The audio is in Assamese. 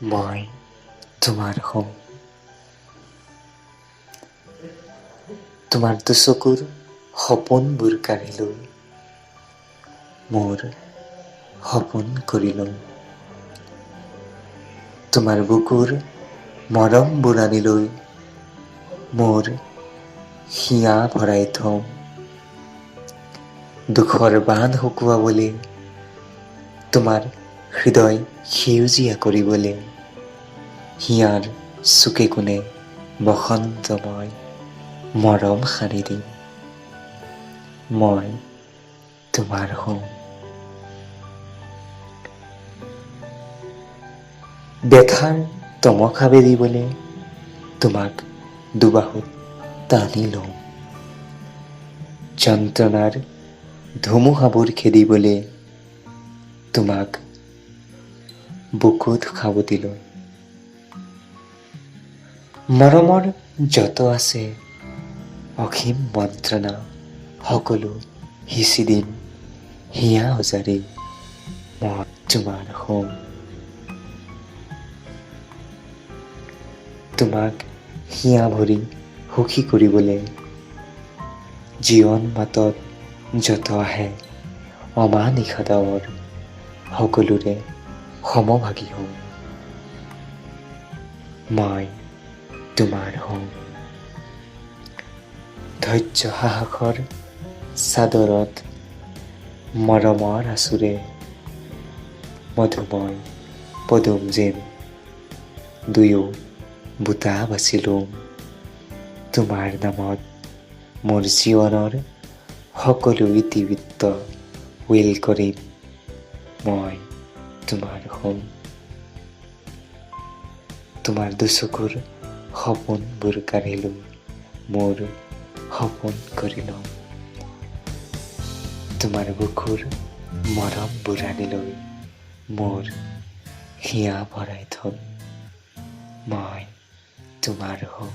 মই তোমাৰ হ'ম। তোমাৰ দুচকুৰ সপোনবোৰ কাঢ়ি লৈ মোৰ সপোন কৰি ল'ম। তোমাৰ বুকুৰ মৰমবোৰ আনি লৈ মোৰ হিয়া ভৰাই থ'ম। দুখৰ বান্ধ শুকুৱাবলে, তোমাৰ হৃদয় সেউজীয়া কৰিবলে, হিয়াৰ চুকে কোণে বসন্তময় মৰম সানি দিম। মই তোমাৰ হ'ম। ব্যথাৰ তমসা বেদিবলে তোমাক দুবাহুত টানি ল'ম। যন্ত্ৰণাৰ ধুমুহাবোৰ খেদিবলে তোমাক বুকুত সাৱটি ল'ম। মৰমৰ যত আছে অসীম মন্ত্ৰণা সকলো সিঁচি দিম হিয়া উজাৰি। মই তোমাৰ হ'ম। তোমাক হিয়া ভৰি সুখী কৰিবলে জীৱন বাটত যত আহে অমানিশা ডাৱৰ সকলোৰে সমভাগী হ'ম। মই তোমাৰ হ'ম। ধৈৰ্য সাহসৰ চাদৰত মৰমৰ আঁচোৰে মধুময় পদুম যেন দুয়ো বুটা বাছি ল'ম। তোমাৰ নামত মোৰ জীৱনৰ সকলো ইতিবৃত্ত will কৰিম। মই তোমাৰ হ'ম। তোমাৰ দুচকুৰ সপোনবোৰ কাঢ়ি লৈ মোৰ সপোন কৰি ল'ম। তোমাৰ বুকুৰ মৰমবোৰ আনি লৈ মোৰ হিয়া ভৰাই থ'ম। মই তোমাৰ হ'ম।